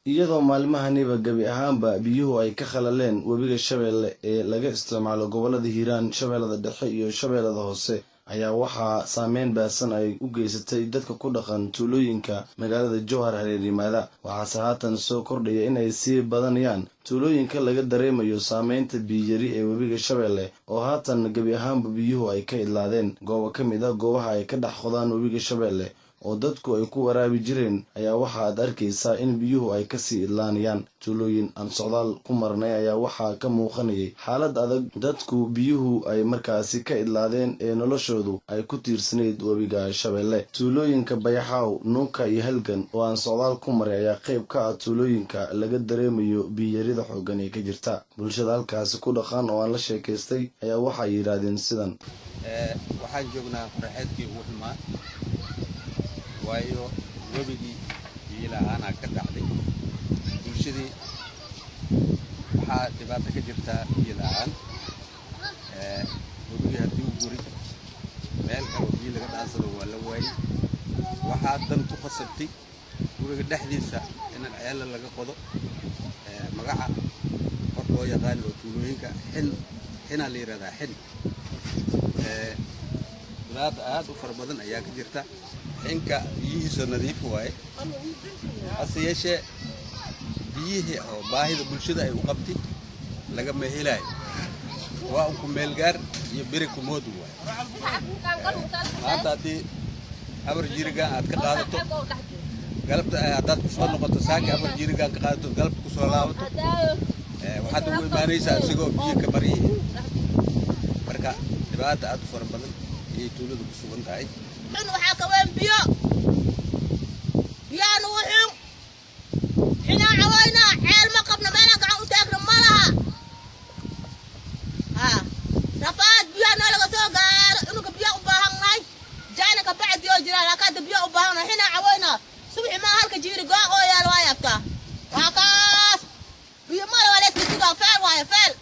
Iyadoo maalmahaniba gebi ahaanba biyuhu ay ka khalaleen webiga Shabeelle ee laga isticmaalo gobollada Hiiraan, Shabeellada Dhexe iyo Shabeellada Hoose, ayaa waxaa saameyn baahsan ay u geysatay dadka ku dhaqan tuulooyinka magaalada Jowhar hareer yimaada. Waxaase haatan soo kordhaya inay sii badanayaan tuulooyinka laga dareemayo saameynta biyiyari ee webiga Shabeelle oo haatan gebi ahaanba biyuhu ay ka idlaadeen. Goobo ka mid ah goobaha ay ka dhex qodaan webiga Shabeelle oo dadku ay ku waraabi jireen ayaa waxa aad arkaysaa in biyuhu ay kasii idlaanayaan. Tuulooyin aan socdaal ku marnay ayaa waxaa ka muuqanayay xaalad adag, dadku biyuhu ay markaasi ka idlaadeen ee noloshoodu ay ku tiirsanayd webiga Shabeelle. Tuulooyinka Bayaxaaw, Nuuka iyo Halgan oo aan socdaal ku maray ayaa qayb ka ah tuulooyinka laga dareemayo biyiyarida xooggan ee ka jirta. Bulshada halkaasi ku dhaqan oo aan la sheekaystay ayaa waxay yidhaahdeen sidan: Waxaan joognaa qoraxeedkii ugu xumaa, waayo webigii biyo la'aanaa ka dhacday. Bulshadii waxaa dhibaato ka jirtaa biyo la'aan. Webigii haddii u guri, meel kaloo biyo laga dhaansado waa la waayey. Waxaa dan ku khasabtay webiga dhexdiisa inaan ceella laga qodo. Magaca kor loo yaqaan oo tuulooyinka xin xinaa la yidhahdaa xin. Dhibaata aad u fara badan ayaa ka jirta. Xinka biyihiisa nadiif waaye, hase yeeshee biyihii oo baahida bulshada ay u qabtay lagama helaayo. Waa un ku meelgaar iyo beri kumood waaye. Maanta haddii 4 jirigaan aad ka qaadato, galabta haddaad kusoo noqoto saaki 4 jirigaan ka qaadato, galabta kusoo laabato, waxaad ugu imaanaysaa isagoo biyo ka maryihiin. Marka dhibaata aad u fara badan ayay tuulada ku sugan tahay. Waxaa ka weyn biyo, biyaha nugu xun xinaa cawaynaa. Ceel ma qabno, meelaan gacan u taagno ma laha. Ha rafaad biyaha noo laga soo gaaro. Inuka biya u baahannahay jacna ka bacdi oo jiraan, laakiin hadda biyo u baahannahay. Xinaa cawaynaa subaxi maa halka jiiri goa oo yaal waa yaabtaa. Waa kaas, biyo male, waa la iska sugaa. Feel waaye feel.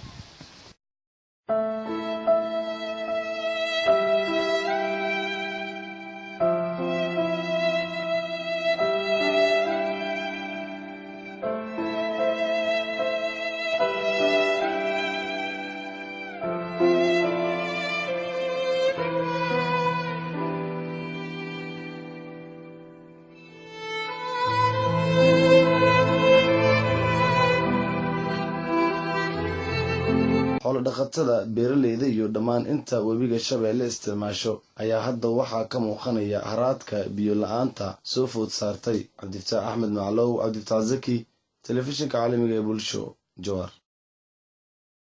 Xoolo dhaqatada, beeraleyda iyo dhammaan inta webiga Shabeelle isticmaasho ayaa hadda waxaa ka muuqanaya haraadka biyo la-aanta soo food saartay. Cabdifataax Axmed Maclow, Cabdifataax Zaki, Telefishinka Caalamiga ee Bulsho, Jowhar.